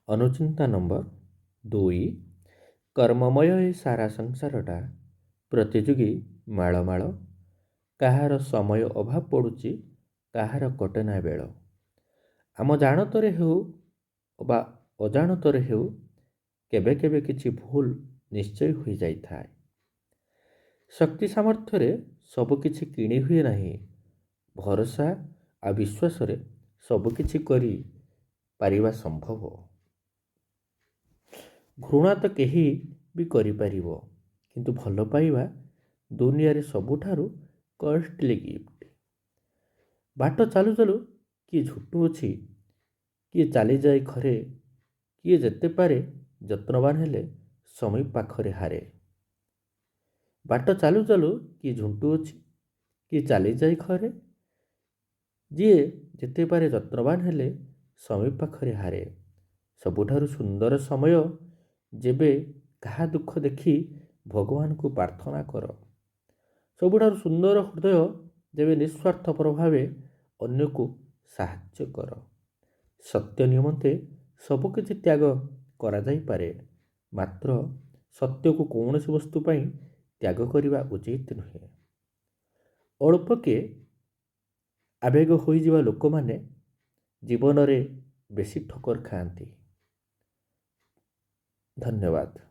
ଅନୁଚିନ୍ତା number 2। କର୍ମମୟ ଏ ସାରା ସଂସାରଟା, ପ୍ରତିଯୋଗୀ ମାଳ ମାଳ। କାହାର ସମୟ ଅଭାବ ପଡ଼ୁଛି, କାହାର କଟେନା ବେଳ। ଆମ ଜାଣତରେ ହେଉ ବା ଅଜାଣତରେ ହେଉ, କେବେ କେବେ କିଛି ଭୁଲ ନିଶ୍ଚୟ ହୋଇଯାଇଥାଏ। ଶକ୍ତି ସାମର୍ଥ୍ୟରେ ସବୁକିଛି କିଣି ହୁଏ ନାହିଁ, ଭରସା ଆଉ ବିଶ୍ୱାସରେ ସବୁକିଛି କରି ପାରିବା ସମ୍ଭବ। ଘୃଣା ତ କେହି ବି କରିପାରିବ, କିନ୍ତୁ ଭଲ ପାଇବା ଦୁନିଆରେ ସବୁଠାରୁ କଷ୍ଟଲି ଗିଫ୍ଟ। ବାଟ ଚାଲୁ ଚାଲୁ କିଏ ଝୁଣ୍ଟୁଅଛି, କିଏ ଚାଲିଯାଏ ଘରେ। କିଏ ଯେତେ ପାରେ ଯତ୍ନବାନ ହେଲେ ସମୟ ପାଖରେ ହାରେ। ବାଟ ଚାଲୁ ଚାଲୁ କିଏ ଝୁଣ୍ଟୁଅଛି, କିଏ ଚାଲିଯାଏ ଘରେ। ଯିଏ ଯେତେ ପାରେ ଯତ୍ନବାନ ହେଲେ ସମୟ ପାଖରେ ହାରେ। ସବୁଠାରୁ ସୁନ୍ଦର ସମୟ ଯେବେ କାହା ଦୁଃଖ ଦେଖି ଭଗବାନଙ୍କୁ ପ୍ରାର୍ଥନା କର। ସବୁଠାରୁ ସୁନ୍ଦର ହୃଦୟ ଯେବେ ନିସ୍ୱାର୍ଥପର ଭାବେ ଅନ୍ୟକୁ ସାହାଯ୍ୟ କର। ସତ୍ୟ ନିମନ୍ତେ ସବୁକିଛି ତ୍ୟାଗ କରାଯାଇପାରେ, ମାତ୍ର ସତ୍ୟକୁ କୌଣସି ବସ୍ତୁ ପାଇଁ ତ୍ୟାଗ କରିବା ଉଚିତ ନୁହେଁ। ଅଳ୍ପକେ ଆବେଗ ହୋଇଯିବା ଲୋକମାନେ ଜୀବନରେ ବେଶୀ ଠୋକର ଖାଆନ୍ତି। ଧନ୍ୟବାଦ।